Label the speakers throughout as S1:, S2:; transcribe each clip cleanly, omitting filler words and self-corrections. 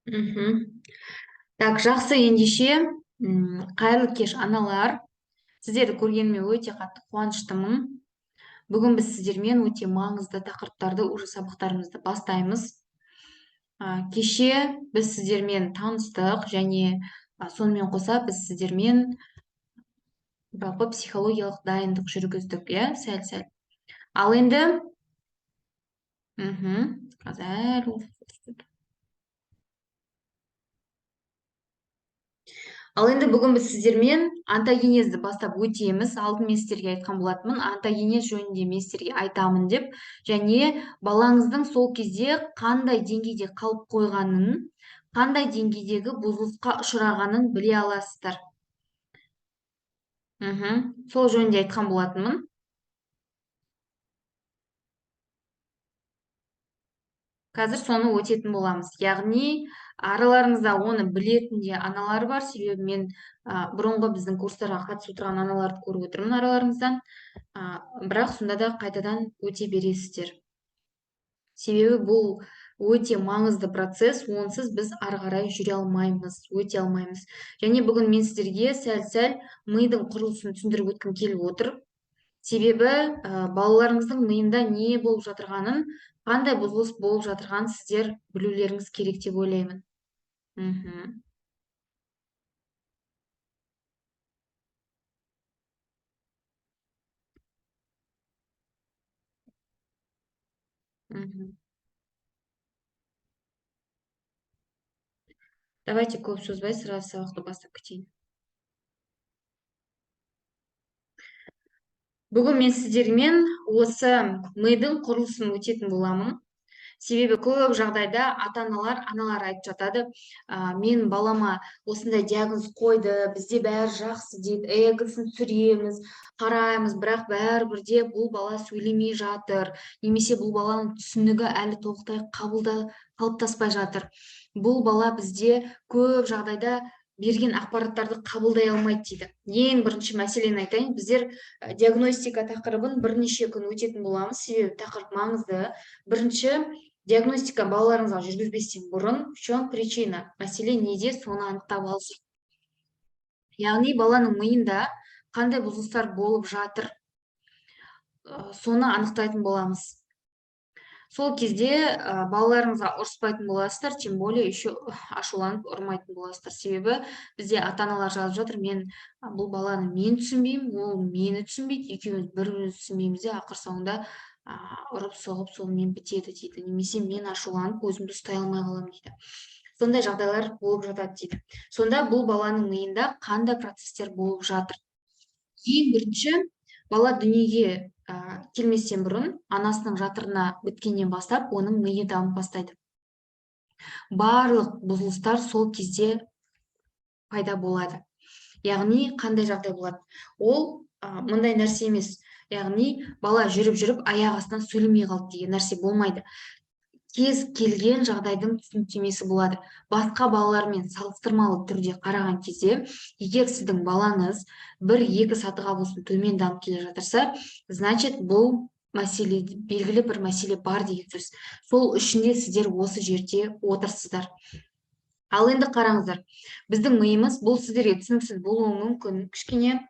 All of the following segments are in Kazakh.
S1: Мхм. Так, жақсы, ендеше, қайырлы кеш, аналар. Сіздерді көргеніме өте қатты қуаныштымын. Бүгін біз сіздермен өте маңызды тақырыптарды уже сабақтарымызды бастаймыз. Кеше біз сіздермен таныстық және сонымен қоса біз сіздермен жалпы психологиялық дайындық жүргіздік, иә, сәл-сәл. Ал енді, қазір. Ал енді бүгін біз сіздермен онтогенезді бастап өтеміз. Алдын мен сіздерге айтқан болатынмын, онтогенез жөнінде мен сіздерге айтамын деп, және балаңыздың сол кезде қандай деңгейде қалып қойғанын, қандай деңгейдегі бұзылысқа ұшырағанын біле аласыздар. Сол жөнінде айтқан болатынмын. Қазір соны өтетін боламыз. Яғни араларыңызда оны білетін де аналар бар, себебі мен бұрынғы біздің курстарға қатысып отырған аналарды көріп отырмын араларыңыздан. Бірақ сонда да қайтадан өте бересіздер. Себебі бұл өте маңызды процесс, онсыз біз ары қарай жүре алмаймыз, өте алмаймыз. Және бүгін мен сіздерге сәл-сәл мидың құрылысын түсіндіріп өткім келіп отыр. Себебі балаларыңыздың миында не болып жатырғанын, қандай бұзылыс болып жатырғанын сіздер білулеріңіз керек деп ойлаймын. Давайте көп созбай сразу сабақты бастап кетейін. Бүгін мен сіздермен осы мидың құрылысын өтетін боламын. Себебі көп жағдайда ата-аналар, аналар айтып жатады, мен балама осындай диагноз қойды, бізде бәрі жақсы дейді, эгосын түсіреміз, қараймыз, бірақ бәрібір де бұл бала сөйлемей жатыр, немесе бұл баланың түсінігі әлі толықтай қалыптаспай жатыр. Бұл бала бізде көп жағдайда берген ақпараттарды қабылдай алмайды дейді. Ең бірінші мәселені айтайын, біздер диагностика тақырыбын бірнеше күн өтетін боламыз, себебі тақырып маңызды. Бірінші диагностика балаларыңызға жүргізбестен бұрын, в чем причина, мәселе неде, соны анықтап алсақ. Яғни баланың миында қандай бұзылыстар болып жатыр, соны анықтайтын боламыз. Сол кезде балаларыңызға ұрыспайтын боласыздар, тем более еще ашуланып ұрмайтын боласыздар. Себебі бізде ата-аналар жазып жатыр, мен бұл баланы мен түсінбеймін, ол мені түсінбейді, екеуміз бір-бірімізді түсінбейміз де, ақыр соңында ұрып соғып сонымен бітеді дейді, немесе мен ашуланып өзімді ұстай алмай қаламын дейді. Сондай жағдайлар болып жатады дейді. Сонда бұл баланың миында қандай процесстер болып жатыр? Ең бірінші бала дүниеге келместен бұрын анасының жатырына біткеннен бастап оның миы дамып бастайды. Барлық бұзылыстар сол кезде пайда болады. Яғни қандай жағдай болады? Ол мындай нәрсе емес. Яғни бала жүріп-жүріп аяқ астынан сөйлемей қалды деген нәрсе болмайды. Кез келген жағдайдың түсініктемесі болады. Басқа балалармен салыстырмалы түрде қараған кезде, егер сіздің балаңыз бір-екі сатыға болсын төмен дамып келе жатырса, значит бұл мәселе, белгілі бір мәселе бар деген сөз. Сол үшін де сіздер осы жерде отырсыздар. Ал енді қараңыздар, біздің миымыз, бұл сіздерге түсініксіз болуы мүмкін кішкене,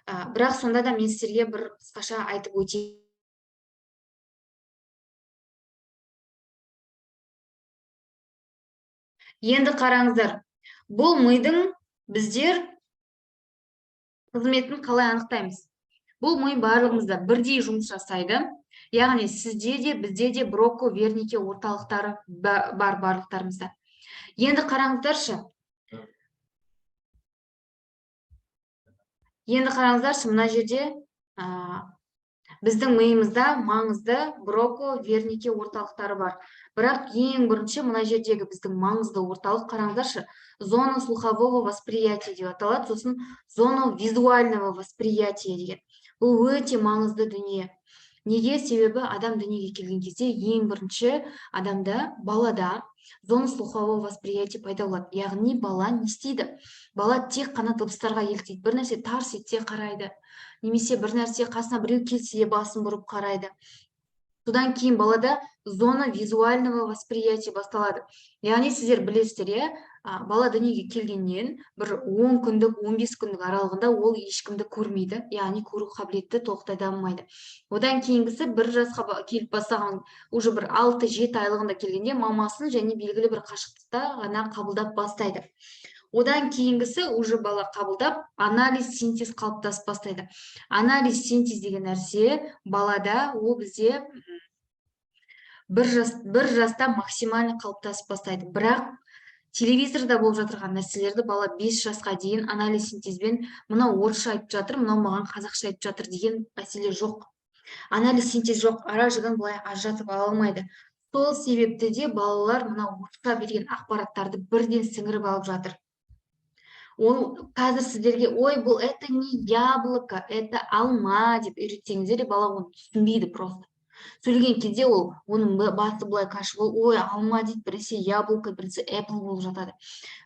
S1: бірақ сонда да мен сіздерге бір қысқаша айтып өтейін. Енді қараңыздар, бұл мидың біздер қызметін қалай анықтаймыз? Бұл ми барлығымызда бірдей жұмыс жасайды. Яғни сізде де, бізде де Броко, Вернике орталықтары бар барлықтарымызда. Енді қараңыздаршы. Енді қараңыздаршы, мына жерде, біздің миымызда маңызды Броко, Вернике орталықтары бар. Бірақ ең бірінші мына жердегі біздің маңызды орталық, қараңыздаршы, зона слухового восприятия деп аталады, сосын зона визуального восприятия деген. Бұл өте маңызды дүние. Неге? Себебі адам дүниеге келген кезде ең бірінші адамда, балада зона слухового восприятия пайда болады. Яғни бала не істейді? Бала тек қана дыбыстарға еліктейді. Бір нәрсе тарс етсе қарайды, немесе бір нәрсе қасына біреу келсе басын бұрып қарайды. Содан кейін балада зона визуального восприятия басталады. Яғни сіздер білесіздер, иә, бала дүниеге келгеннен бір 10 күндік, 15 күндік аралығында ол ешкімді көрмейді, яғни көру қабілеті толықтай дамымайды. Одан кейінгісі 1 жасқа келіп бастаған, уже бір 6-7 айлығында келгенде мамасын және белгілі бір қашықтықта ғана қабылдап бастайды. Одан кейінгісі уже бала қабылдап, анализ, синтез қалыптасып бастайды. Анализ, синтез деген нәрсе балада, ол бізде 1 жаста максимально қалыптасып бастайды. Бірақ телевизорда болып жатырған нәрселерді бала 5 жасқа дейін анализ, синтезбен мынау орысша айтып жатыр, мынау маған қазақша айтып жатыр деген мәселе жоқ, анализ, синтез жоқ, ара жігін былай ажыратып ала алмайды. Сол себепті де балалар мынау орысша берген ақпараттарды бірден сіңіріп алып жатыр. Ол қазір сіздерге «Ой, бұл это не яблоко, это алма» деп үйретсеңіздер де, бала оны түсінбейді. Просто сөйлеген кезде ол оның басы былай каша болып, «Ой, алма» дейді, біресе яблоко, біресе apple болып жатады.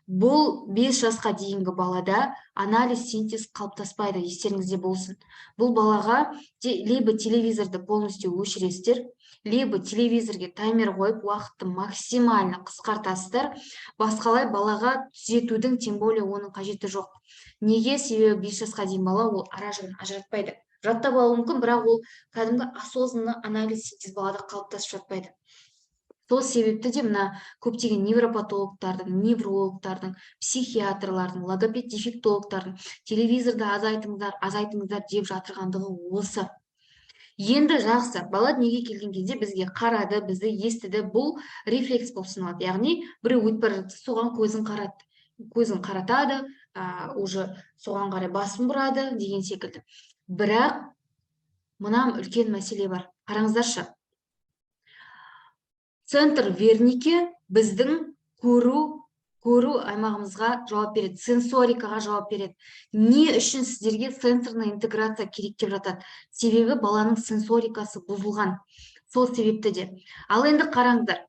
S1: Бұл 5 жасқа дейінгі балада анализ, синтез қалыптаспайды, естеріңізде болсын. Бұл балаға либо телевизорды полностью өшіресіздер, либо телевизорге таймер қойып, уақытты максимально қысқартасыздар. Басқалай балаға түзетудің, тем более, оның қажеті жоқ. Неге? Себебі 5 жасқа дейін бала ол ара жігін ажыратпайды. Жаттап алуы мүмкін, бірақ ол кәдімгі осознанно анализ, синтез балада қалыптасып жатпайды. Сол себепті де мына көптеген невропатологтардың, неврологтардың, психиатрлардың, логопед, дефектологтардың «Телевизорды азайтыңыздар, азайтыңыздар» деп жатырғандығы осы. Енді жақсы, бала дүниеге келген кезде бізге қарады, бізді естіді. Бұл рефлекс болып саналады, яғни біреу өтіп бара жатса, соған көзін қаратты, көзін қаратады, уже соған қарай басын бұрады деген секілді. Бірақ мына үлкен мәселе бар, қараңыздаршы. Центр Вернике біздің көру аймағымызға жауап береді, сенсорикаға жауап береді. Не үшін сіздерге сенсорная интеграция керек деп жатады? Себебі баланың сенсорикасы бұзылған, сол себепті де. Ал енді қараңыздар,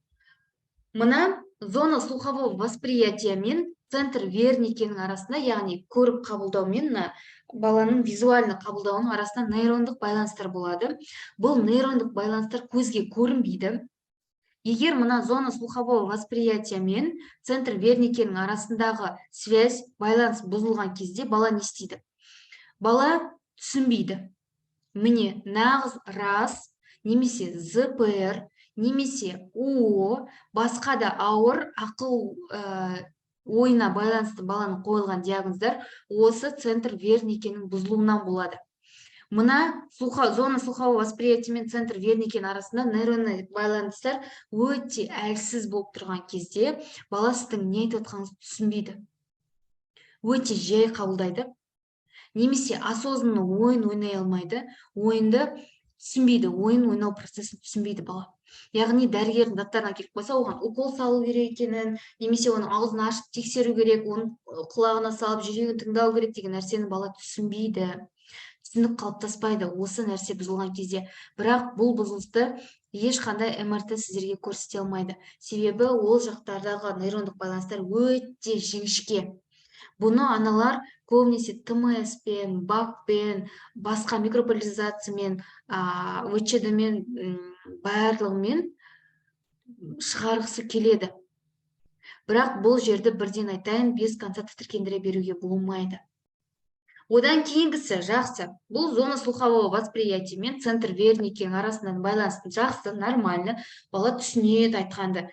S1: мына зона слухового восприятия мен центр Верникенің арасында, яғни көріп қабылдау мен мына баланың визуально қабылдауының арасында нейрондық байланыстар болады. Бұл нейрондық байланыстар көзге көрінбейді. Егер мына зона слухового восприятия мен центр Верникенің арасындағы связь, байланыс бұзылған кезде бала не істейді? Бала түсінбейді. Міне, нағыз РАС немесе ЗПР немесе УО, басқа да ауыр ақыл ойына байланысты баланың қойылған диагноздар осы центр Верникенің бұзылуынан болады. Мына зона слухового восприятия мен центр Верникенің арасында нейронный байланыстар өте әлсіз болып тұрған кезде бала сіздің не айтып жатқаныңызды түсінбейді, өте жай қабылдайды немесе осознанно ойын ойнай алмайды, ойынды түсінбейді, ойын ойнау процесін түсінбейді бала. Яғни дәрігердің заттарын әкеліп қойса, оған укол салу керек екенін немесе оның аузын ашып тексеру керек, оның құлағына салып жүрегін тыңдау керек деген нәрсені бала түсінбейді, түсінік қалыптаспайды осы нәрсе бұзылған кезде. Бірақ бұл бұзылысты ешқандай МРТ сіздерге көрсете алмайды, себебі ол жақтардағы нейрондық байланыстар өте жіңішке. Бұны аналар көбінесе ТМС пен, БАК пен, басқа микрополяризациямен, ВЧД мен, барлығымен шығарғысы келеді. Бірақ бұл жерді бірден айтайын, без конца тітіркендіре беруге болмайды. Одан кейінгісі жақсы, бұл зона слухового восприятия мен центр Верникенің арасындағы байланысты жақсы, нормально, бала түсінеді айтқанды,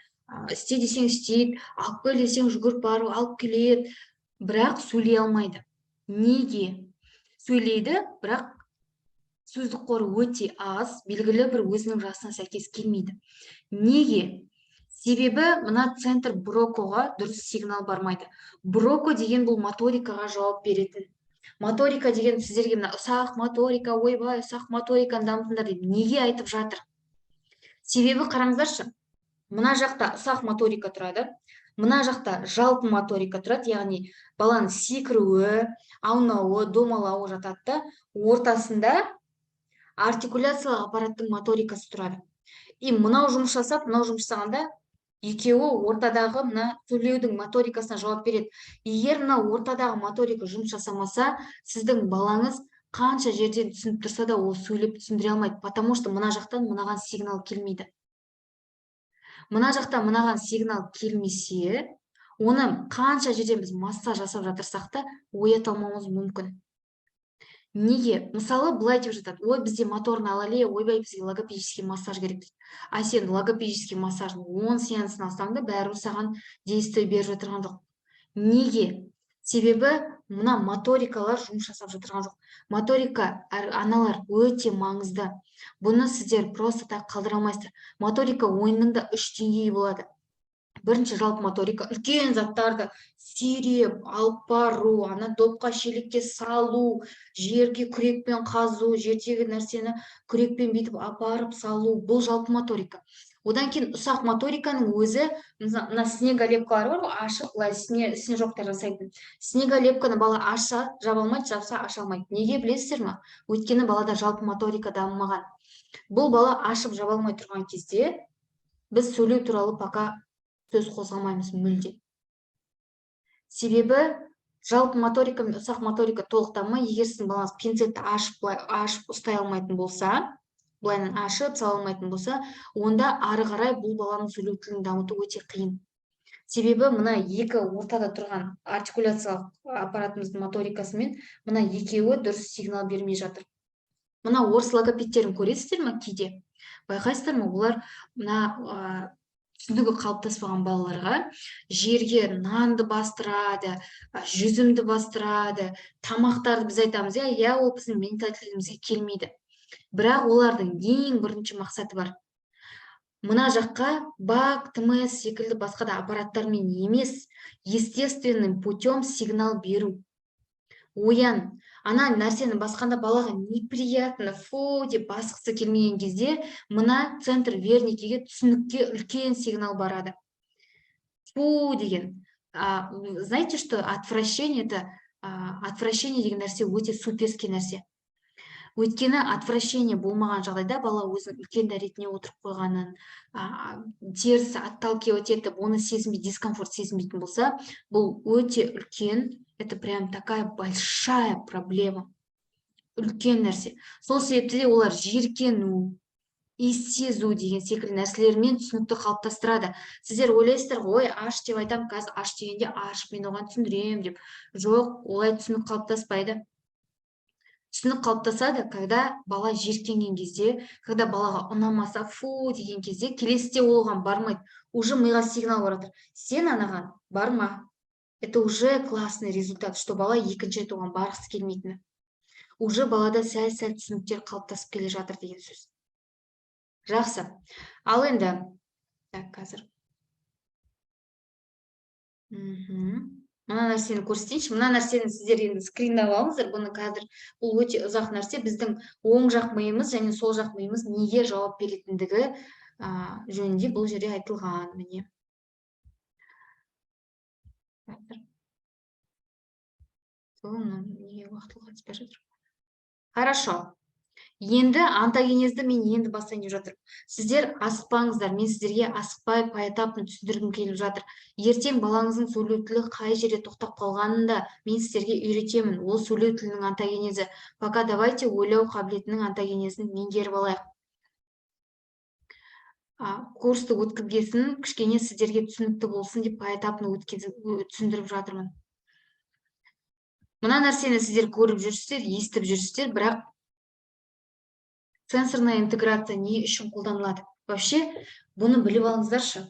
S1: істе десең істейді, алып кел десең жүгіріп барып алып келеді, бірақ сөйлей алмайды. Неге? Сөйлейді, бірақ сөздік қоры өте аз, белгілі бір өзінің жасына сәйкес келмейді. Неге? Себебі мына центр Брокоға дұрыс сигнал бармайды. Броко деген бұл моторикаға жауап беретін. Моторика деген сіздерге мына ұсақ моторика, ойбай, ұсақ моториканы дамытыңдар деп неге айтып жатыр? Себебі қараңыздаршы, мына жақта ұсақ моторика тұрады, мына жақта жалпы моторика тұрады, яғни баланың секіруі, аунауы, домалауы жатады да, ортасында артикуляциялық аппараттың моторикасы тұрады. И мынау жұмыс жасап, мынау жұмыс жасағанда, екеуі ортадағы мына сөйлеудің моторикасына жауап береді. Егер мына ортадағы моторика жұмыс жасамаса, сіздің балаңыз Қанша жерден түсініп тұрса да, ол сөйлеп түсіндіре алмайды, потому что мына жақтан мынаған сигнал келмейді. Мына жақтан мынаған сигнал келмесе, оны қанша жерден біз массаж жасап жатырсақ та, оята алмауымыз мүмкін. Неге? Мысалы, былай деп жатады: «Ой, бізде моторный алалия, ойбай, бізге логопедический массаж керек», – дейді. А сен логопедический массаждың 10 сеансын алсаң да, бәрібір саған действие беріп жатырған жоқ. Неге? Себебі мына моторикалар жұмыс жасап жатырған жоқ. Моторика, аналар, өте маңызды, бұны сіздер просто так қалдыра алмайсыздар. Моторика ойынның да үш деңгейі болады. Бірінші – жалпы моторика, үлкен заттарды сүйреп алып бару, ана допқа, шелекке салу, жерге күрекпен қазу, жердегі нәрсені күрекпен бүйтіп апарып салу. Бұл жалпы моторика. Одан кейін ұсақ моториканың өзі, мына снеголепкалар бар ғой, ашып былай снежоктар жасайтын. Снеголепканы бала ашса, жаба алмайды, жапса, аша алмайды. Неге, білесіздер ма? Өйткені балада жалпы моторика дамымаған. Бұл бала ашып жаба алмай тұрған кезде біз сөйлеу туралы пока сөз қозғамаймыз мүлде. Себебі жалпы моторика мен ұсақ моторика толық дамымай, егер сіздің балаңыз пинцетті ашып, былай ашып ұстай алмайтын болса, былайынан ашып сала алмайтын болса, онда ары қарай бұл баланың сөйлеу тілін дамыту өте қиын. Себебі мына екі ортада тұрған артикуляциялық аппаратымыздың моторикасымен мына екеуі дұрыс сигнал бермей жатыр. Мына орыс логопедтерін көресіздер ма? Кейде байқайсыздар ма, олар мына түсінігі қалыптаспаған балаларға жерге нанды бастырады, жүзімді бастырады, тамақтарды. Біз айтамыз: «Иә, ол біздің менталитетімізге келмейді». Бірақ олардың ең бірінші мақсаты бар: мына жаққа БАК, ТМС секілді басқа да аппараттармен емес, естественным путем сигнал беру. Оян. Ана нәрсені басқанда балаға неприятно, фу деп басқысы келмеген кезде мына центр Верникеге, түсінікке үлкен сигнал барады, фу деген. Знаете, что отвращение это, отвращение деген нәрсе өте суперский нәрсе. Өйткені отвращение болмаған жағдайда бала өзінің үлкен дәретіне отырып қойғанын, теріс отталкивать етіп, оны сезінбей, дискомфорт сезінбейтін болса, бұл өте үлкен, это прям такая большая проблема, үлкен нәрсе. Сол себепті де олар жиіркену, иіс сезу деген секілді нәрселермен түсінікті қалыптастырады. Сіздер ойлайсыздар ғой: «Ой, аш деп айтамын, қазір аш дегенде ашып, мен оған түсіндіремін», – деп. Жоқ, олай түсінік қалыптаспайды. Түсінік қалыптасады, когда бала жиіркенген кезде, когда балаға ұнамаса, фу деген кезде, келесіде ол оған бармайды. Уже миға сигнал барып жатыр: сен анаған барма. Это уже классный результат, что бала екінші рет оған барғысы келмейтіні. Уже балада сәл сәл түсініктер қалыптасып келе жатыр деген сөз. Жақсы, ал енді, так, қазір мына нәрсені көрсетейінші. Мына нәрсені сіздер енді скриндап алыңыздар бұны қазір, бұл өте ұзақ нәрсе. Біздің оң жақ миымыз және сол жақ миымыз неге жауап беретіндігі жөнінде бұл жерде айтылған, міне. Қазір. Сол, мына неге уақытылы қатыспай жатыр? Хорошо, енді онтогенезді мен енді бастайын деп жатырмын. Сіздер асықпаңыздар, мен сіздерге асықпай, поэтапно түсіндіргім келіп жатыр. Ертең балаңыздың сөйлеу тілі қай жерде тоқтап қалғанын да мен сіздерге үйретемін. Ол сөйлеу тілінің онтогенезі. Пока давайте ойлау қабілетінің онтогенезін меңгеріп алайық. Курсты өткізгесін кішкене сіздерге түсінікті болсын деп поэтапно түсіндіріп жатырмын. Мына нәрсені сіздер көріп жүрсіздер, естіп жүрсіздер, бірақ сенсорная интеграция не үшін қолданылады вообще, бұны біліп алыңыздаршы.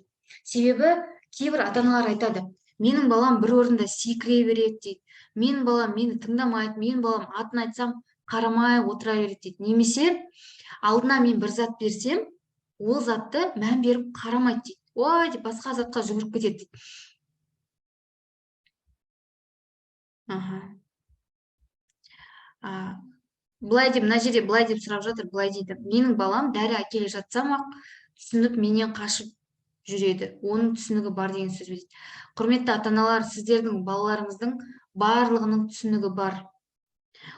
S1: Себебі кейбір ата аналар айтады: «Менің балам бір орында секіре береді», – дейді, «менің балам мені тыңдамайды, менің балам атын айтсам, қарамай отыра береді», – дейді. Немесе алдына мен бір зат берсем, ол затты мән беріп қарамайды дейді, ой деп басқа затқа жүгіріп кетеді дейді. Аха. Былай деп, мына жерде былай деп сұрап жатыр, былай дейді: «Менің балам дәрі әкеле жатсам ақ түсініп, менен қашып жүреді, оның түсінігі бар деген сөз бе?» – дейді. Құрметті ата аналар, сіздердің балаларыңыздың барлығының түсінігі бар.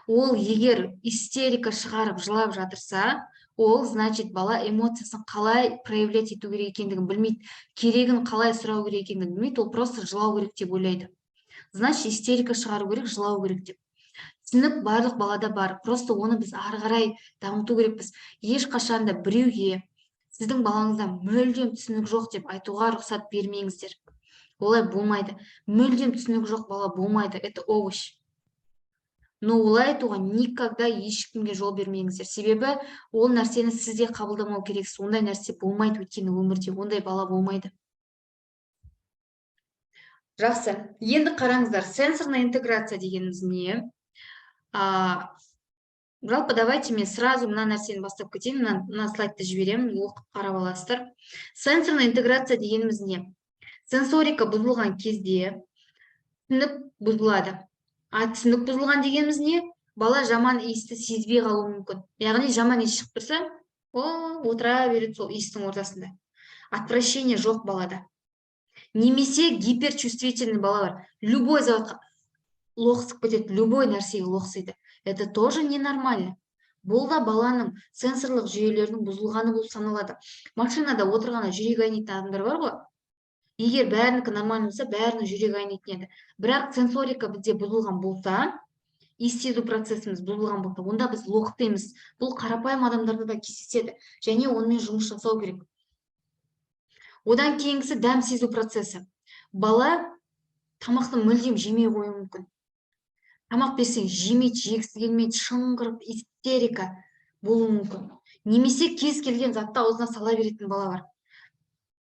S1: Ол егер истерика шығарып жылап жатырса, ол значит бала эмоциясын қалай проявлять ету керек екендігін білмейді, керегін қалай сұрау керек екендігін білмейді. Ол просто жылау керек деп ойлайды, значит, истерика шығару керек, жылау керек деп. Түсінік барлық балада бар, просто оны біз ары қарай дамыту керекпіз. Ешқашан да біреуге сіздің балаңызда мүлдем түсінік жоқ деп айтуға рұқсат бермеңіздер. Олай болмайды. Мүлдем түсінік жоқ бала болмайды, это овощ. Но олай айтуға никогда ешкімге жол бермеңіздер, себебі ол нәрсені сіз де қабылдамау керексіз. Ондай нәрсе болмайды, өйткені өмірде ондай бала болмайды. Жақсы, енді қараңыздар, сенсорная интеграция дегеніміз не? Жалпы, давайте мен сразу мына нәрсені бастап кетейін. Мына слайдты жіберемін, оқып қарап аласыздар. Сенсорная интеграция дегеніміз не? Сенсорика бұзылған кезде түсінік бұзылады. А түсінік бұзылған дегеніміз не? Бала жаман иісті сезбей қалуы мүмкін, яғни жаман иіс шығып тұрса, о, отыра береді сол иістің ортасында, отвращение жоқ балада. Немесе гиперчувствительный бала бар, любой затқа лоқсып кетеді, любой нәрсеге лоқсиды. Это тоже ненормально. Бұл да баланың сенсорлық жүйелерінің бұзылғаны болып саналады. Машинада отырғанда жүрегі айнитын адамдар бар ғой. Егер бәрінікі нормально болса, бәрінің жүрегі айнитын еді. Бірақ сенсорика бізде бұзылған болса, иіс сезу процесіміз бұзылған болса, онда біз лоқтаймыз. Бұл қарапайым адамдарда да кездеседі және онымен жұмыс жасау керек. Одан кейінгісі — дәм сезу процесі. Бала тамақты мүлдем жемей қоюы мүмкін. Тамақ берсең, жемейді, жегісі келмейді, шыңғырып, истерика болуы мүмкін. Немесе кез келген затты аузына сала беретін бала бар,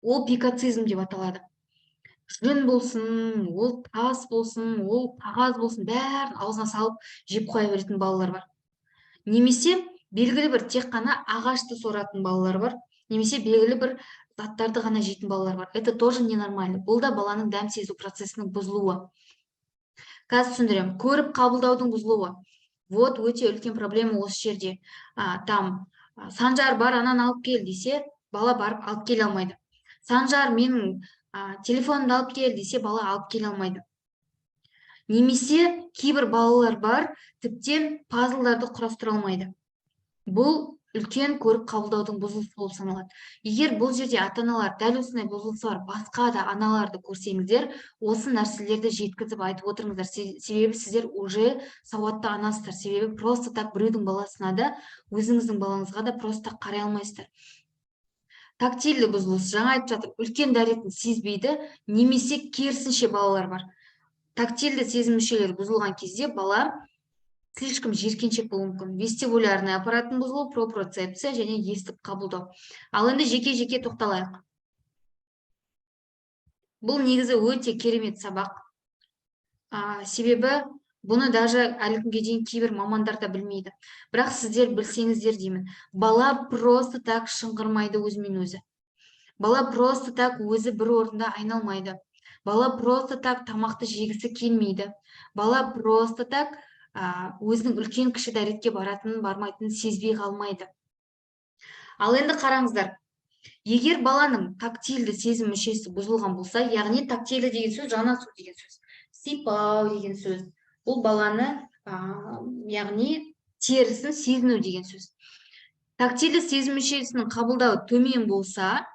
S1: ол пикацизм деп аталады. Жүн болсын, ол тас болсын, ол қағаз болсын, бәрін аузына салып жеп қоя беретін балалар бар. Немесе белгілі бір тек қана ағашты соратын балалар бар, немесе белгілі бір заттарды ғана жейтін балалар бар. Это тоже ненормально. Бұл да баланың дәм сезу процесінің бұзылуы. Қазір түсіндіремін. Көріп қабылдаудың бұзылуы. Вот өте үлкен проблема осы жерде. Там «Санжар, бар, ананы алып кел» десе, бала барып алып келе алмайды. «Санжар, менің телефонымды алып кел» десе, бала алып келе алмайды. Немесе кейбір балалар бар, тіптен пазлдарды құрастыра алмайды. Бұл үлкен көріп қабылдаудың бұзылысы болып саналады. Егер бұл жерде ата аналар дәл осындай бұзылысы бар басқа да аналарды көрсеңіздер, осы нәрселерді жеткізіп айтып отырыңыздар. Себебі сіздер уже сауатты анасыздар. Себебі просто так біреудің баласына да, өзіңіздің балаңызға да просто так қарай алмайсыздар. Тактильді бұзылыс, жаңа айтып жатыр, үлкен дәретін сезбейді. Немесе керісінше балалар бар, тактильді сезім мүшелері бұзылған кезде бала слишком жиіркеншек болуы мүмкін. Вестибулярный аппараттың бұзылуы, проприоцепция және естіп қабылдау. Ал енді жеке жеке тоқталайық. Бұл негізі өте керемет сабақ, себебі бұны даже әлі күнге дейін кейбір мамандар да білмейді. Бірақ сіздер білсеңіздер деймін. Бала просто так шыңғырмайды өзімен өзі, бала просто так өзі бір орында айналмайды, бала просто так тамақты жегісі келмейді, бала просто так өзінің үлкен кіші дәретке баратынын, бармайтынын сезбей қалмайды. Ал енді қараңыздар, егер баланың тактильді сезім мүшесі бұзылған болса, яғни тактильді деген сөз — жанасу деген сөз, сипау деген сөз, бұл баланы яғни терісін сезіну деген сөз. Тактильді сезім мүшесінің қабылдауы төмен болса,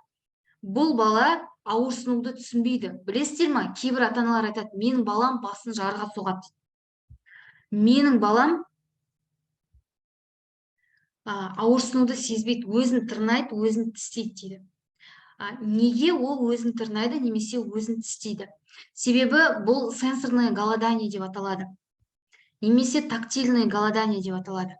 S1: бұл бала ауырсынуды түсінбейді. Білесіздер ма, кейбір ата аналар айтады: «Менің балам басын жарға соғады», — дейді. «Менің балам ауырсынуды сезбейді, өзін тырнайды, өзін тістейді», — дейді. Неге ол өзін тырнайды немесе өзін тістейді? Себебі бұл сенсорное голодание деп аталады немесе тактильное голодание деп аталады.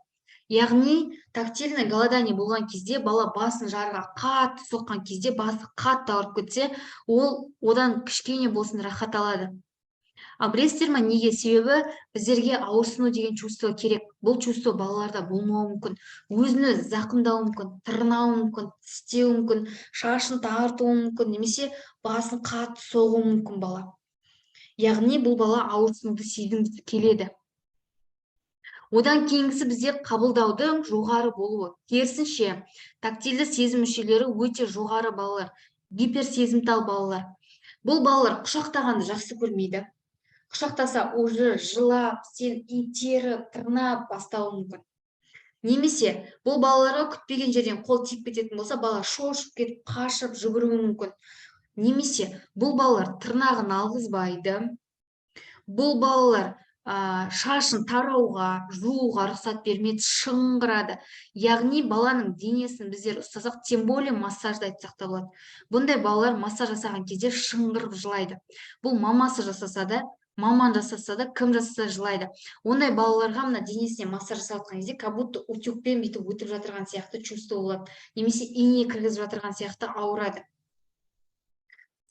S1: Яғни тактильное голодание болған кезде бала басын жарға қатты соққан кезде, басы қатты ауырып кетсе, ол одан кішкене болсын рахат алады. Ал білесіздер ма неге? Себебі біздерге ауырсыну деген чувство керек. Бұл чувство балаларда болмауы мүмкін. Өзін өзі зақымдауы мүмкін, тырнауы мүмкін, тістеуі мүмкін, шашын тартуы мүмкін немесе басын қатты соғуы мүмкін бала. Яғни бұл бала ауырсынуды сезінгісі келеді. Одан кейінгісі — бізде қабылдаудың жоғары болуы. Керісінше, тактильді сезім мүшелері өте жоғары балалар, гиперсезімтал балалар. Бұл балалар құшақтағанды жақсы көрмейді. Құшақтаса, уже жылап, сен итеріп, тырнап бастауы мүмкін. Немесе бұл балаларға күтпеген жерден қол тиіп кететін болса, бала шошып кетіп, қашып жүгіруі мүмкін. Немесе бұл балалар тырнағын алғызбайды. Бұл балалар Шашын тарауға, жууға рұқсат бермейді, шыңғырады. Яғни баланың денесін біздер ұстасақ, тем более массажды айтсақ та болады, бұндай балалар массаж жасаған кезде шыңғырып жылайды. Бұл мамасы жасаса да, маман жасаса да, кім жасаса, жылайды. Ондай балаларға мына денесіне массаж жасап жатқан кезде как будто утюгпен бүйтіп өтіп жатырған сияқты чувство болады немесе ине кіргізіп жатырған сияқты ауырады.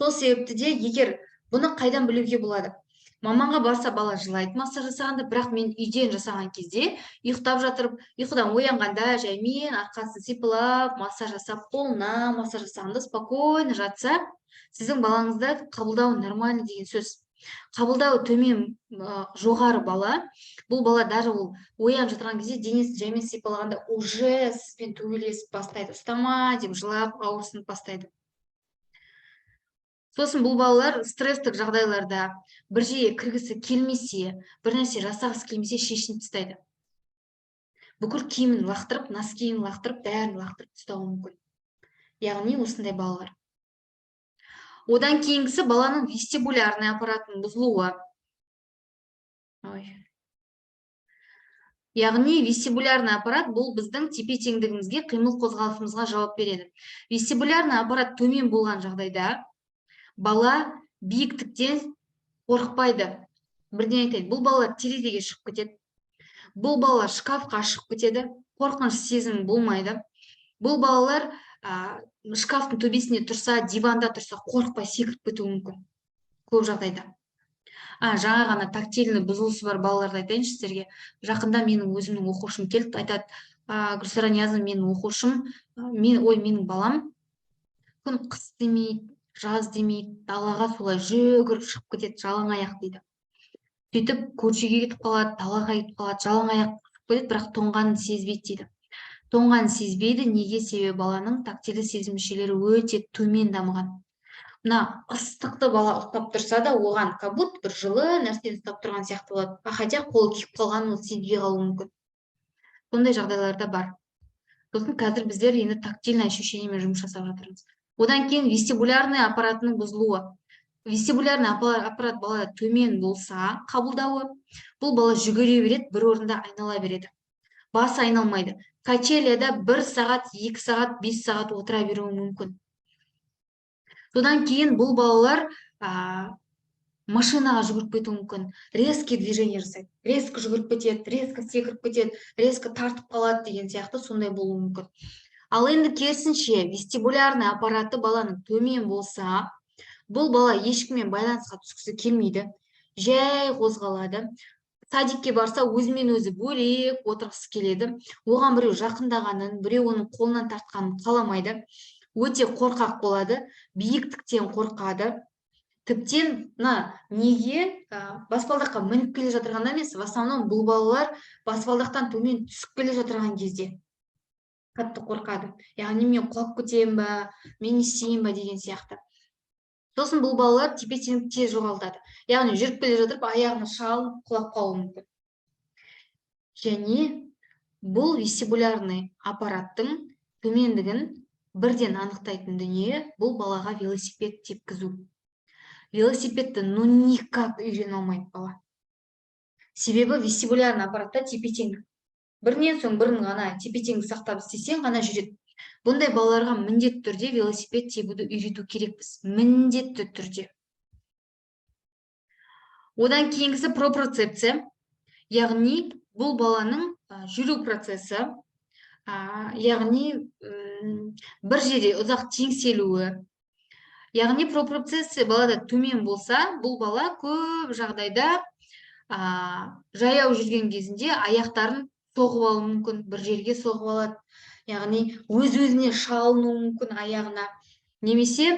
S1: Сол себепті де, егер бұны қайдан білуге болады? Маманға барса, бала жылайды массаж жасағанда, бірақ мен үйден жасаған кезде, ұйықтап жатырып, ұйқыдан оянғанда, жаймен арқасын сипалап массаж жасап, қолына массаж жасағанда спокойно жатса, сіздің балаңызда қабылдау нормальный деген сөз. Қабылдауы төмен, жоғары бала, бұл бала даже ол оянып жатқан кезде денесін жаймен сипалағанда уже сізбен төбелесіп бастайды, «ұстама» деп жылап, ауырсынып бастайды. Сосын бұл балалар стресстік жағдайларда бір жерге кіргісі келмесе, бір нәрсе жасағысы келмесе, шешініп тастайды, бүкіл киімін лақтырып, носкиін лақтырып, бәрін лақтырып тастауы мүмкін. Яғни осындай балалар. Одан кейінгісі — баланың вестибулярный аппаратының бұзылуы. Ой. Яғни вестибулярный аппарат — бұл біздің тепе теңдігімізге, қимыл қозғалысымызға жауап береді. Вестибулярный аппарат төмен болған жағдайда бала биіктіктен қорықпайды. Бірден айтайын, бұл балалар терезеге шығып кетеді, бұл балалар шкафқа шығып кетеді, қорқыныш сезімі болмайды. Бұл балалар шкафтың төбесінде тұрса, диванда тұрса, қорықпай секіріп кетуі мүмкін көп жағдайда. Жаңа ғана тактильный бұзылысы бар балаларды айтайыншы сіздерге. Жақында менің өзімнің оқушым келді, айтады: «Гүлсара Ниязовна, менің оқушым, мен, ой, менің балам күн қыс демейді, жаз демейді, далаға солай жүгіріп шығып кетеді жалаң аяқ», — дейді. Сөйтіп көршіге кетіп қалады, далаға кетіп қалады, жалаң аяқ шығып кетеді, бірақ тоңғанын сезбейді дейді. Тоңғанын сезбейді. Неге? Себебі баланың тактильді сезім мүшелері өте төмен дамыған. Мына ыстықты бала ұстап тұрса да, оған как будто бір жылы нәрсені ұстап тұрған сияқты болады, а хотя қолы күйіп қалғанын ол сезбей қалуы мүмкін. Сондай жағдайлар да бар. Сосын қазір біздер енді тактильный ощущениемен жұмыс жасап жатырмыз. Одан кейін вестибулярный аппаратының бұзылуы. Вестибулярный аппарат балада төмен болса, қабылдауы, бұл бала жүгіре береді, бір орында айнала береді, басы айналмайды. Качеляда 1 сағат, 2 сағат, 5 сағат отыра беруі мүмкін. Содан кейін бұл балалар машинаға жүгіріп кетуі мүмкін, резкий движение жасайды, резко жүгіріп кетеді, резко секіріп кетеді, резко тартып қалады деген сияқты, сондай болуы мүмкін. Ал енді керісінше, вестибулярный аппараты баланың төмен болса, бұл бала ешкіммен байланысқа түскісі келмейді, жай қозғалады. Садикке барса, өзімен өзі бөлек отырғысы келеді, оған біреу жақындағанын, біреу оның қолынан тартқанын қаламайды, өте қорқақ болады, биіктіктен қорқады. Тіптен мына неге, баспалдаққа мініп келе жатырғанда емес, в основном бұл балалар баспалдақтан төмен түсіп келе жатырған кезде қатты қорқады, яғни мен құлап кетемін ба, мен не істеймін ба деген сияқты. Сосын бұл балалар тепе теңдікті тез жоғалтады, яғни жүріп келе жатырып аяғына шалып, құлап қалуы мүмкін. Және бұл вестибулярный аппараттың төмендігін бірден анықтайтын дүние — бұл балаға велосипед тепкізу. Велосипедті ну никак үйрене алмайды бала, себебі вестибулярный аппаратта тепе теңдік, бірінен соң бірін ғана тепе теңдік сақтап істесең ғана жүреді. Бұндай балаларға міндетті түрде велосипед тебуді үйрету керекпіз, міндетті түрде. Одан кейінгісі — проприоцепция, яғни бұл баланың жүру процесі, яғни бір жерде ұзақ теңселуі. Яғни проприоцепция балада төмен болса, бұл бала көп жағдайда жаяу жүрген кезінде аяқтарын соғып алуы мүмкін, бір жерге соғып алады, яғни өз өзіне шалынуы мүмкін аяғына, немесе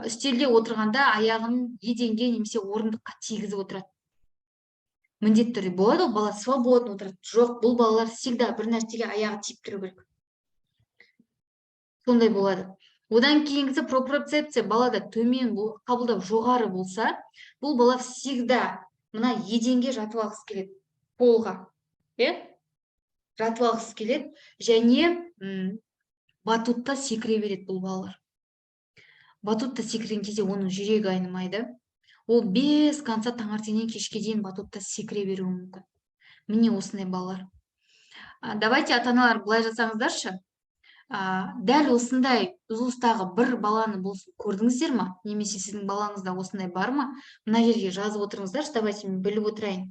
S1: үстелде отырғанда аяғын еденге немесе орындыққа тигізіп отырады. Міндетті түрде болады ғой, бала свободно отырады. Жоқ, бұл балалар всегда бір нәрсеге аяғы тиіп тұру керек, сондай болады. Одан кейінгісі — проприоцепция балада төмен, қабылдау жоғары болса, бұл бала всегда мына еденге жатып алғысы келеді, полға, иә, жатып алғысы келеді және батутта секіре береді. Бұл балалар батутта секірген кезде оның жүрегі айнымайды. Ол без конца таңертеңнен кешке дейін батутта секіре беруі мүмкін. Міне, осындай балалар. Давайте, ата аналар, былай жасаңыздаршы. Дәл осындай бұзылыстағы бір баланы болсын көрдіңіздер ма немесе сіздің балаңызда осындай бар ма, мына жерге жазып отырыңыздаршы. Давайте, мен біліп отырайын.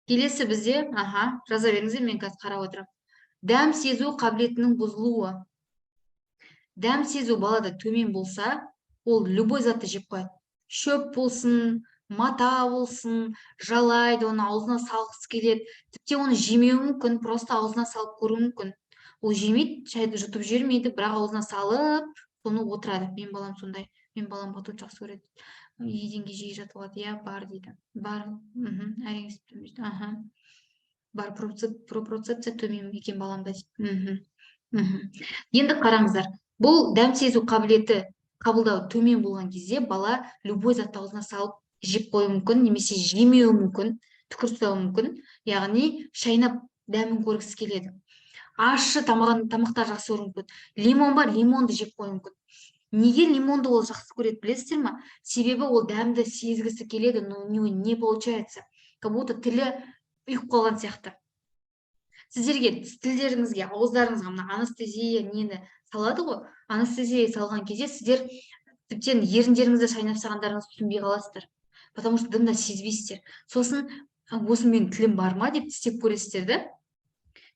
S1: Келесі бізде, аха, жаза беріңіздер, мен қазір қарап отырамын. Дәм сезу қабілетінің бұзылуы. Дәм сезу балада төмен болса, ол любой затты жеп қояды: шөп болсын, мата болсын, жалайды, оны аузына салғысы келеді. Тіпті оны жемеуі мүмкін, просто аузына салып көруі мүмкін. Ол жемейді, шайды жұтып жібермейді, бірақ аузына салып соны отырады. Менің балам сондай, менің балам батут жақсы көреді, еденге жиі жатып алады. Иә, бар дейді, бар. Әрең дейді. Аха, бар. Проприоцепция төмен екен баламда дейді. мхм мхм Енді қараңыздар, бұл дәм сезу қабілеті, қабылдау төмен болған кезде бала любой затты аузына салып жеп қоюы мүмкін немесе жемеуі мүмкін, түкіріп тастауы мүмкін, яғни шайнап дәмін көргісі келеді. Ащы тамақтар жақсы көруі мүмкін. Лимон бар, лимонды жеп қоюы мүмкін. Неге лимонды ол жақсы көреді, білесіздер ма? Себебі ол дәмді сезгісі келеді, но у него не получается, как будто тілі ұйып қалған сияқты. Сіздерге тілдеріңізге, ауыздарыңызға мына анестезия нені салады ғой, анестезия салған кезде сіздер тіптен еріндеріңізді шайнап тастағандарыңызды түсінбей қаласыздар, потому что дым да сезбейсіздер. Сосын «Осы менің тілім бар ма?» деп тістеп көресіздер да.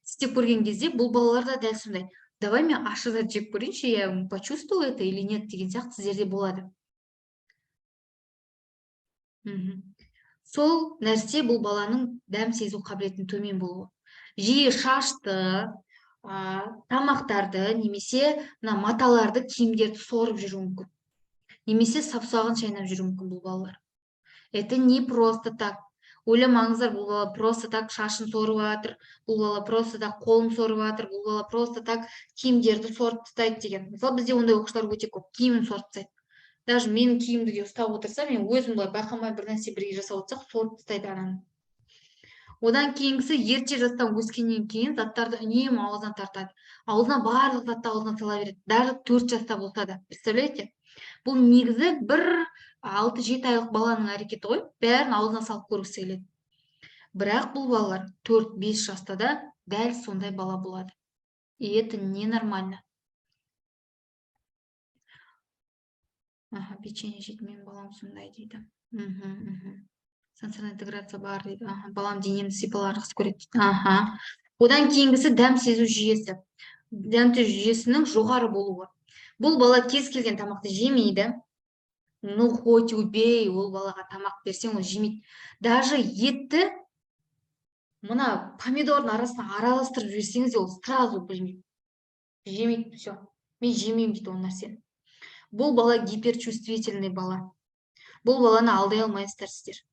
S1: Тістеп көрген кезде бұл балалар да дәл сондай: «Давай мен ащы зат жеп көрейінші, я почувствую это или нет» деген сияқты сіздерде болады. Сол нәрсе, бұл баланың дәм сезу қабілетінің төмен болуы. Жиі шашты, тамақтарды немесе мына маталарды, киімдерді сорып жүруі мүмкін немесе саусағын шайнап жүруі мүмкін бұл балалар. Это не просто так. Ойламаңыздар, бұл бала просто так шашын сорып жатыр, бұл бала просто так қолын сорып жатыр, бұл бала просто так киімдерді сорып тастайды деген. Мысалы, бізде ондай оқушылар өте көп, киімін сорып тастайды. Даже менің киімімді де ұстап отырса, мен өзім былай байқамай бір нәрсе бірге жасап отырсақ, сорып тастайды ананы. Одан кейінгісі, ерте жастан өскеннен кейін заттарды үнемі аузына тартады, аузына, барлық затты аузына сала береді, даже 4 жаста болса да. Представляете, бұл негізі бір 6-7 айлық баланың әрекеті ғой, бәрін аузына салып көргісі келеді. Бірақ бұл балалар 4-5 жаста да дәл сондай бала болады, и это ненормально. Аха, печенье жейді, менің балам сондай дейді. мхм мхм Сенсорная интеграция бар дейді. Аха, балам денемді сипалағанды жақсы көреді дейді. Аха, одан кейінгісі дәм сезу жүйесі, дәм сезу жүйесінің жоғары болуы. Бұл бала кез келген тамақты жемейді. Ну, хоть убей, ол балаға тамақ берсең, ол жемейді. Даже етті мына помидордың арасына араластырып жіберсеңіз де, ол сразу білмейді, жемейді. «Все, мен жемеймін», — дейді ол нәрсені. Бұл бала гиперчувствительный бала. Бұл баланы алдай алмайсыздар сіздер,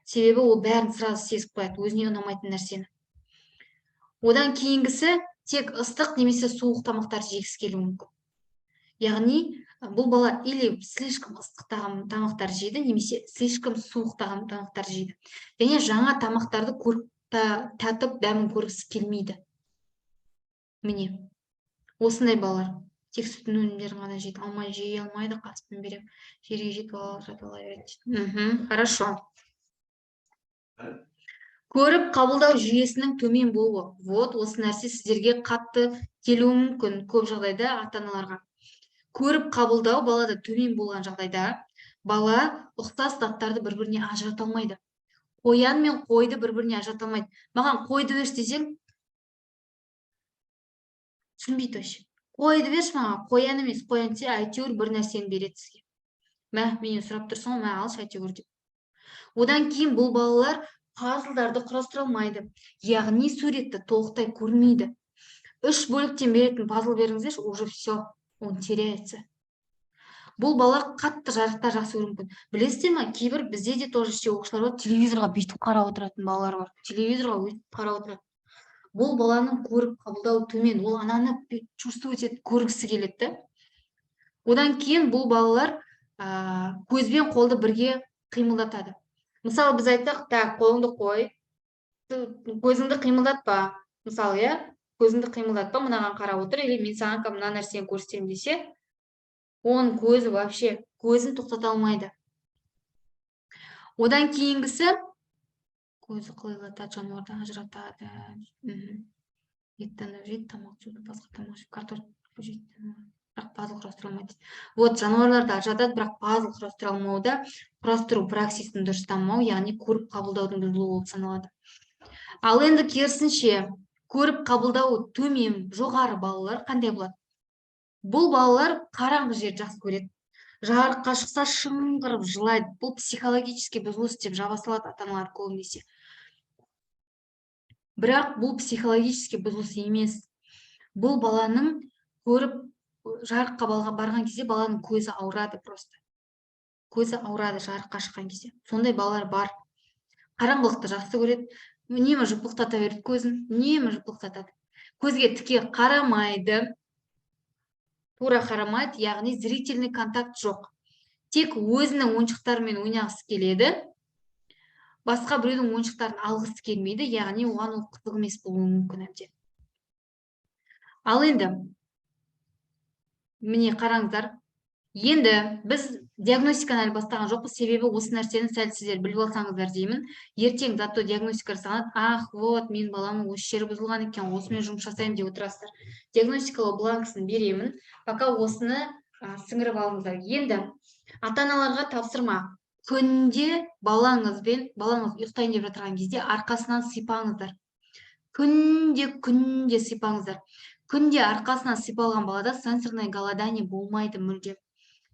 S1: себебі ол бәрін сразу сезіп қояды, өзіне ұнамайтын нәрсені. Одан кейінгісі, тек ыстық немесе суық тамақтар жегісі келуі мүмкін, яғни бұл бала или слишком ыстық тамақтар жейді немесе слишком суық тамақтар жейді және жаңа тамақтарды көріп, татып, дәмін көргісі келмейді. Міне, осындай балалар тек сүттің өнімдерін ғана жейді, алма жей алмайды, қасықпен беремін, жерге жетіп алып жатып ала береді дейді. Хорошо. Көріп қабылдау жүйесінің төмен болуы. Вот осы нәрсе сіздерге қатты келуі мүмкін көп жағдайда, ата аналарға. Көріп қабылдау балада төмен болған жағдайда бала ұқсас заттарды бір біріне ажырата алмайды. Қоян мен қойды бір біріне ажырата алмайды. «Маған қойды берші» десең, түсінбейді вообще. «Қойды берші маған, қоян емес, қоян» десе, әйтеуір бір нәрсені береді сізге: «Мә, менен сұрап тұрсың ғой, мә, алшы әйтеуір», — деп. Одан кейін бұл балалар пазлдарды құрастыра алмайды, яғни суретті толықтай көрмейді. Үш бөліктен беретін пазл беріңіздерші, уже все, он теряется. Бұл бала қатты жарықта жақсы көруі мүмкін. Білесіздер ма, кейбір бізде де тоже оқушылар бар, телевизорға бүйтіп қарап отыратын балалар бар, телевизорға өйтіп қарап отырады. Бұл баланың көріп қабылдауы төмен, ол ананы чувствовать етіп көргісі келеді да. Одан кейін бұл балалар көзбен қолды бірге қимылдатады. Мысалы, біз айтсақ: «Так, қолыңды қой, көзіңді қимылдатпа», мысалы, иә, Көзіңді қимылдатпа, мынаған қарап отыр или мен саған мына нәрсені көрсетемін десе, оның көзі вообще көзін тоқтата алмайды. Одан кейінгісі көзі қылилатады, жануардан ажыратады. Ет таңдап жейді, тамақ жеуді, басқа тамақ жеп, картоп жейді, бірақ пазл құрастыра алмайды дейді. Вот, жануарларды ажыратады, бірақ пазл құрастыра алмауда құрастыру праксисін дұрыс дамымау, яғни көріп қабылдаудың бұзылуы болып саналады. Ал енді керісінше, көріп қабылдауы төмен, жоғары балалар қандай болады? Бұл балалар қараңғы жерді жақсы көреді, жарыққа шықса, шыңғырып жылайды. Бұл психологический бұзылыс деп жаба салады ата аналар көбінесе, бірақ бұл психологический бұзылыс емес. Бұл баланың көріп, жарыққа барған кезде баланың көзі ауырады, просто көзі ауырады жарыққа шыққан кезде. Сондай балалар бар. Қараңғылықты жақсы көреді, үнемі жыпылықтата береді көзін, үнемі жыпылықтатады, көзге тіке қарамайды, тура қарамайды, яғни зрительный контакт жоқ. Тек өзінің ойыншықтарымен ойнағысы келеді, басқа біреудің ойыншықтарын алғысы келмейді, яғни оған ол қызық емес болуы мүмкін әбден. Ал енді міне, қараңыздар, енді біз диагностиканы әлі бастаған жоқпыз, себебі осы нәрсені сәл сіздер біліп алсаңыздар деймін. Ертең зато диагностика жасалады. «Ах, вот, менің баламның осы жері бұзылған екен, осымен жұмыс жасаймын» деп отырасыздар. Диагностикалау бланкісін беремін, пока осыны сіңіріп алыңыздар. Енді ата аналарға тапсырма: күнде балаңызбен, балаңыз ұйықтайын деп жатырған кезде арқасынан сипаңыздар. Күнде, күнде сипаңыздар. Күнде арқасынан сипалған балада сенсорное голодание болмайды мүлдем,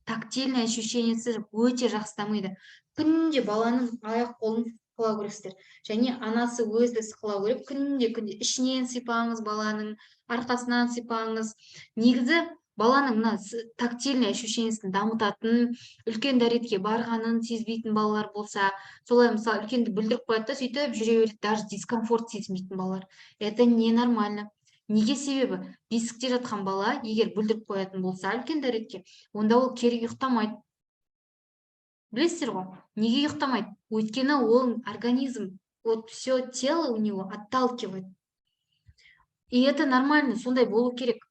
S1: тактильный ощущение сі өте жақсы дамиды. Күнде баланың аяқ қолын сықылау керексіздер және анасы өзі сықылау керек. Күнде, күнде ішінен сипаңыз, баланың арқасынан сипаңыз. Негізі баланың мына тактильный ощущение сін дамытатын, үлкен дәретке барғанын сезбейтін балалар болса, солай, мысалы, үлкенді бүлдіріп қояды да, сөйтіп жүре береді, даже дискомфорт сезінбейтін балалар, это ненормально. Неге? Себебі бесікте жатқан бала егер бүлдіріп қоятын болса үлкен дәретке, онда ол кері ұйықтамайды. Білесіздер ғой, неге ұйықтамайды? Өйткені ол организм, вот все тело у него отталкивает, и это нормально, сондай болу керек.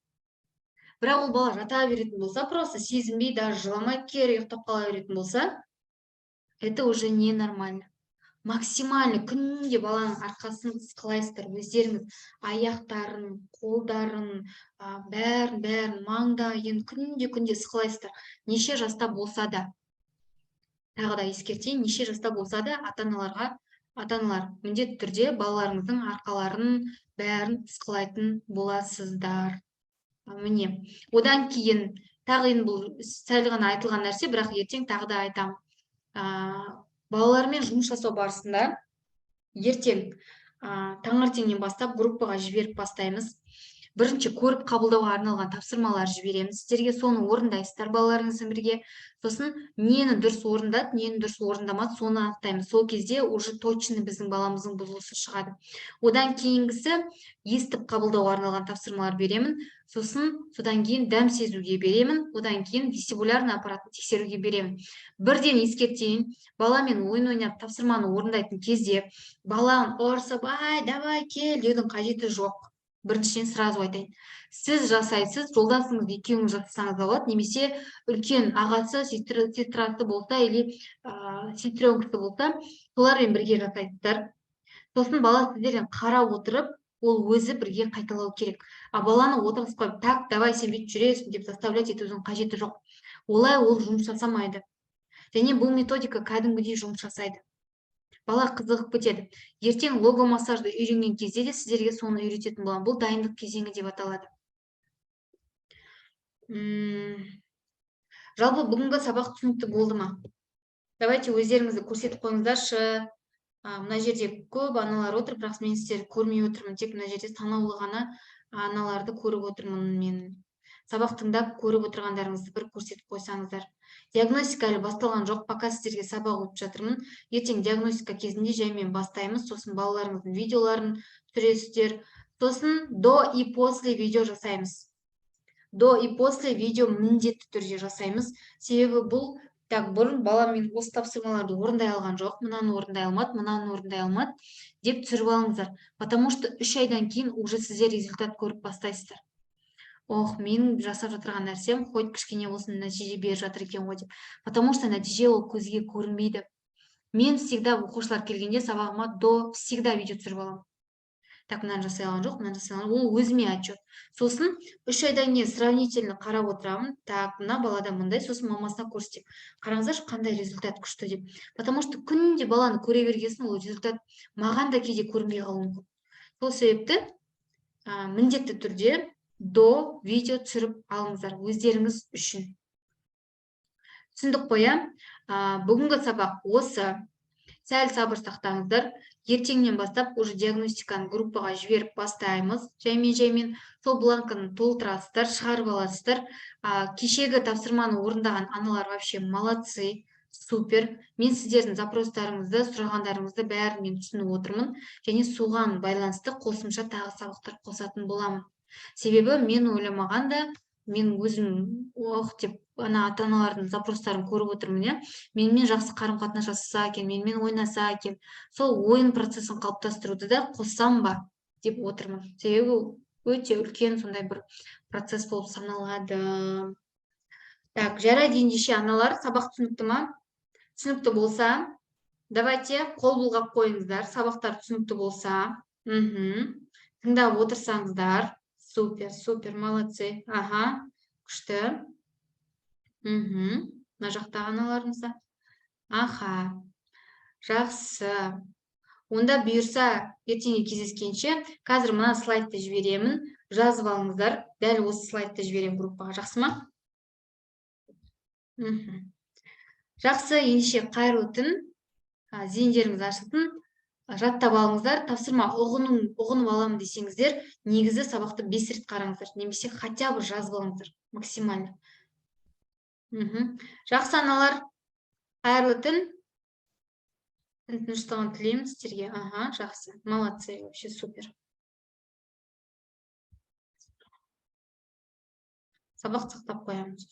S1: Бірақ ол бала жата беретін болса, просто сезінбей, даже жыламай, кері ұйықтап қала беретін болса, это уже ненормально. Максимально күнде баланың арқасын ысқылайсыздар өздеріңіз, аяқтарын, қолдарын, бәрін, бәрін, маңдайын күнде, күнде ысқылайсыздар, неше жаста болса да. Тағы да ескертейін, неше жаста болса да, ата аналарға, ата аналар міндетті түрде балаларыңыздың арқаларын, бәрін ысқылайтын боласыздар. Міне, одан кейін тағы, енді бұл сәл ғана айтылған нәрсе, бірақ ертең тағы да айтамын. Балалармен жұмыс жасау барысында ертең таңертеңнен бастап группаға жіберіп бастаймыз. Бірінші көріп қабылдауға арналған тапсырмалар жібереміз сіздерге, соны орындайсыздар балаларыңызбен бірге. Сосын нені дұрыс орындады, нені дұрыс орындамады, соны анықтаймыз. Сол кезде уже точно біздің баламыздың бұзылысы шығады. Одан кейінгісі естіп қабылдауға арналған тапсырмалар беремін, сосын содан кейін дәм сезуге беремін, одан кейін вестибулярный аппаратын тексеруге беремін. Бірден ескертейін, баламен ойын ойнап, тапсырманы орындайтын кезде баланы ұрсып, «Ай, давай, кел» деудің қажеті жоқ. Біріншіден, сразу айтайын, сіз жасайсыз, жолдасыңыз екеуіңіз жасасаңыз да болады, немесе үлкен ағасы, сестрасы болса или сестренка сы болса, солармен бірге жасайсыздар. Сосын бала сіздерден қарап отырып, ол өзі бірге қайталау керек. А баланы отырғызып қойып, «Так, давай, сен бүйтіп жүресің» деп заставлять етудің қажеті жоқ, олай ол жұмыс жасамайды. Және бұл методика кәдімгідей жұмыс жасайды, бала қызығып кетеді. Ертең логомассажды үйренген кезде де сіздерге соны үйрететін боламын. Бұл дайындық кезеңі деп аталады. Жалпы бүгінгі сабақ түсінікті болды ма? Давайте өздеріңізді көрсетіп қойыңыздаршы. Мына жерде көп аналар отыр, бірақ мен сіздерді көрмей отырмын. Тек мына жерде санаулы ғана аналарды көріп отырмын мен. Сабақ тыңдап, көріп отырғандарыңызды бір көрсетіп қойсаңыздар. Диагностика әлі басталған жоқ, пока сіздерге сабақ өтіп жатырмын. Ертең диагностика кезінде жаймен бастаймыз. Сосын балаларыңыздың видеоларын түсіресіздер, сосын до и после видео жасаймыз. До и после видео міндетті түрде жасаймыз, себебі бұл Так, бұрын балам мен осы тапсырмаларды орындай алған жоқ, мынаны орындай алмады, мынаны орындай алмады деп түсіріп алыңыздар. Потому что 3 айдан кейін уже сіздер результат көріп бастайсыздар. Ох, менің жасап жатырған нәрсем хоть кішкене болсын нәтиже беріп жатыр екен ғой деп. Потому что нәтиже ол көзге көрінбейді. Мен всегда оқушылар келгенде сабағыма до всегда видео түсіріп аламын. Так, мынаны жасай алған жоқ, мынаны жасай алған. Ол өзіме отчет. Сосын 3 айдан кейін сравнительно қарап отырамын. Так, мына балада мындай. Сосын мамасына көрсетемін: «Қараңыздаршы, қандай результат күшті», — деп. Потому что күнде баланы көре берген, ол результат маған да кейде көрінбей қалуы мүмкін. Сол себепті міндетті түрде до видео түсіріп алыңыздар өздеріңіз үшін. Түсіндік қой, иә? Бүгінгі сабақ осы. Сәл сабыр сақтаңыздар. Ертеңнен бастап уже диагностиканы группаға жіберіп бастаймыз жаймен жаймен. Сол бланканы толтырасыздар, шығарып аласыздар. Кешегі тапсырманы орындаған аналар вообще молодцы, супер. Мен сіздердің запростарыңызды, сұрағандарыңызды бәрін мен түсініп отырмын және соған байланысты қосымша тағы сабақтар қосатын боламын. Себебі мен ойламаған да, мен өзім ох деп ана ата аналардың запростарын көріп отырмын, иә, менімен жақсы қарым қатынас жасаса екен, менімен ойнаса екен. Сол ойын процесін қалыптастыруды да қоссам ба деп отырмын, себебі өте үлкен сондай бір процесс болып саналады. Так, жарайды ендеше, аналар, сабақ түсінікті ма? Түсінікті болса, давайте қол бұлғап қойыңыздар. Сабақтар түсінікті болса, тыңдап отырсаңыздар, супер, супер, молодцы. Аха, күшті. Мына жақтағы аналарымыз да. Аха, жақсы. Онда бұйырса, ертеңге кездескенше. Қазір мына слайдты жіберемін, жазып алыңыздар. Дәл осы слайдты жіберемін группаға, жақсы ма? Жақсы, ендеше қайырлы түн, зейіндеріңіз ашылсын, жаттап алыңыздар. Тапсырма ұғынып аламын десеңіздер, негізі сабақты 5 рет қараңыздар немесе хотя бы жазып алыңыздар максимально. Жақсы, аналар, қайырлы түн, түн тыныштығын тілеймін сіздерге. Аха, жақсы, молодцы, вообще супер. Сабақ сақтап қоямыз.